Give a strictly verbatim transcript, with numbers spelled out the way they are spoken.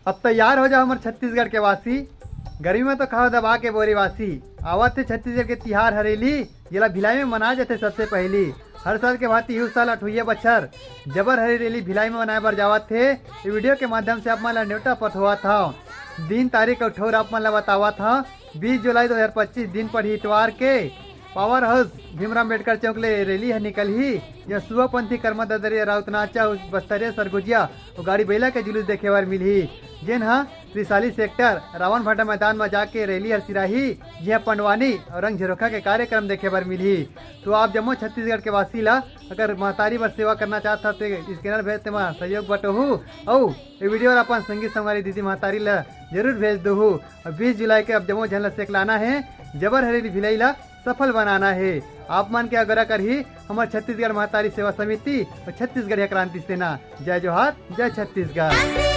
अब तैयार हो जाओ हमर छत्तीसगढ़ के वासी, गर्मी में तो खाओ दबा के बोरी बासी। आवत हे छत्तीसगढ़ के तिहार हरेली, जेला भिलाई में मनाए जाथे सबसे पहली। हर साल के भांति इहू साल अठुइया बछर जबर हरेली भिलाई में मनाए बर जावत हे। ये वीडियो के माध्यम से आप मन ला न्योता पठोवत हव। दिन तारीख अउ ठौर आप मन ला बतावत हव। बीस जुलाई दो हज़ार पच्चीस, दिन पड़ही इतवार के। पावर हाउस भीमराव अम्बेडकर चौक ले रैली ह निकलही। यह सुआपंथी कर्मा ददरिया राउत नाचा अउ बस्तरिया सरगुजिया अउ गाड़ी बइला के जुलूस देखे बर मिलही, जेन ह त्रिशाली सेक्टर रावण भाटा मैदान म जाके रैली हर सिराही, जिहां पंडवानी अउ रंग झरोखा के कार्यक्रम देखे बर मिलही। तो आप जम्मो छत्तीसगढ़ के वासी ला अगर महतारी बर सेवा करना चाहत हव, ते स्कैनर भेज तेमा सहयोग बटोहू अउ ये वीडियो ला अपन संगी संगवारी दीदी महतारी ला जरूर भेज दोहू। और बीस जुलाई के अब जम्मो झन ला सेकलाना हे, जबर हरेली भिलाई ला सफल बनाना हे। आप मन के अगोरा करही हमर छत्तीसगढ़ महतारी सेवा समिति और छत्तीसगढ़िया क्रांति सेना। जय जोहार, जय छत्तीसगढ़।